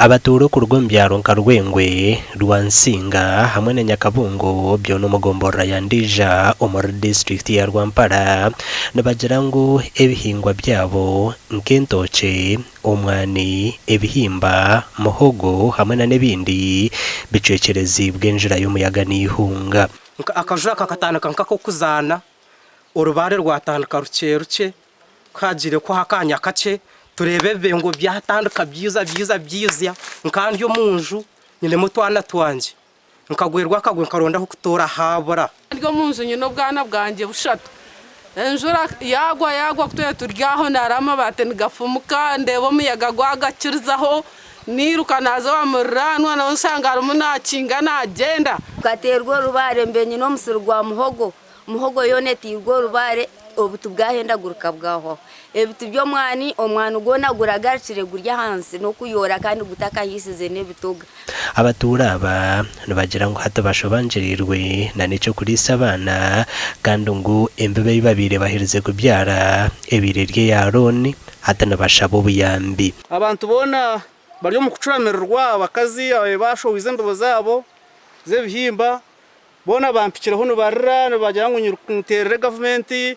Abatuura okuruga omu byaro nka Rwengwe, Rwansinga hamwe na Nyakabungo byona omu gomborora ya Ndiija omuri disiturikiti ya Rwampara nibagira ngu ebihingwa byabo nk'entookye, omwani, ebihimba, muhogo hamwe na n'ebindi bicwekyereziibwe enjura y'omuyaga n'eihunga. Akajura kakatandika nk'ak'okuzaana, orubaare rwatandika rukye rukye. Ku haagiireho akaanya kakye, tureeba ebibengo byatandika byaija byaija byaija. Nkaba ndi omu nju nyinemu otwana twangye, nkagwerwa akagwe nkaronda ah'okutoora haabura. Ndi omu nju nyine obwana bwangye bushatu, enjura yaagwa yaagwa ku twaba turi aho naareeba amabaati nigafumuka, ndeeba omuyaga gwagakirizaho, nairuka naaza owa muriraanwa nawe nshanga arimu naakinga naagyenda. Nkateerwa orubaare mbe nyine omusiri gwa muhogo, Muhogo yoona etairwe orubaare, obuti bwahendagurika bwahwaho. Ebiti by'omwani, omwani gwona guragarukire guri ahansi n'okuyoora kandi gutakahiisize n'ebitoga. Abatuura aba nibagira ngu hati bashobangiriirwe na n'eky'okuriisa abaana kandi ngu embibo ei babaire baherize kubyara ebaire eri eya looni hati nibashaba obuyambi. Abantu boona bari omu kucuramirirwa, abakazi ababaire bashohoize embibo zaabo z'ebihimba Boona bampikireho nibarira nibagira ngu nteerere gavumenti,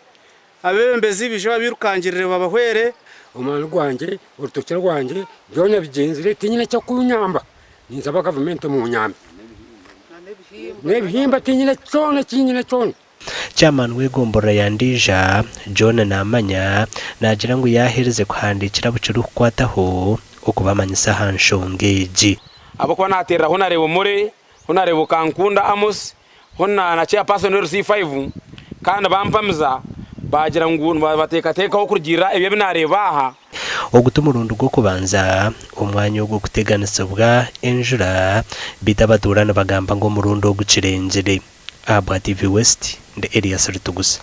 abeebembezi baije babirukangirire babahwere. Omwani gwangye, orutookye rwangye byona bigyenzire tinyine ky'okunyamba, ninsaba gavumenti munyambe. N'ebihimba tinyine kyona eki nyine kyona. Chairman w'egomborora ya Ndiija, John Namanya naagira ngu yaaherize kuhandiikira abu kirikukwataho okubamanyisa aha nshonga egi. Ahabw'okuba naateerera Honarebo Murray, Honarebo Kankunda Amos, hoona na Chairperson LC5 kandi bampamiza baagira ngu nibateekateekaho kurugiirira ebyo ebi naareeba aha. Ogu ti murundi gw'okubanza omwanya ogu kuteganisibwa enjura beitu abatuura nibagamba ngu omurundi ogu kirengire. Ahabwa TV West, ndi Elias Ritugusa.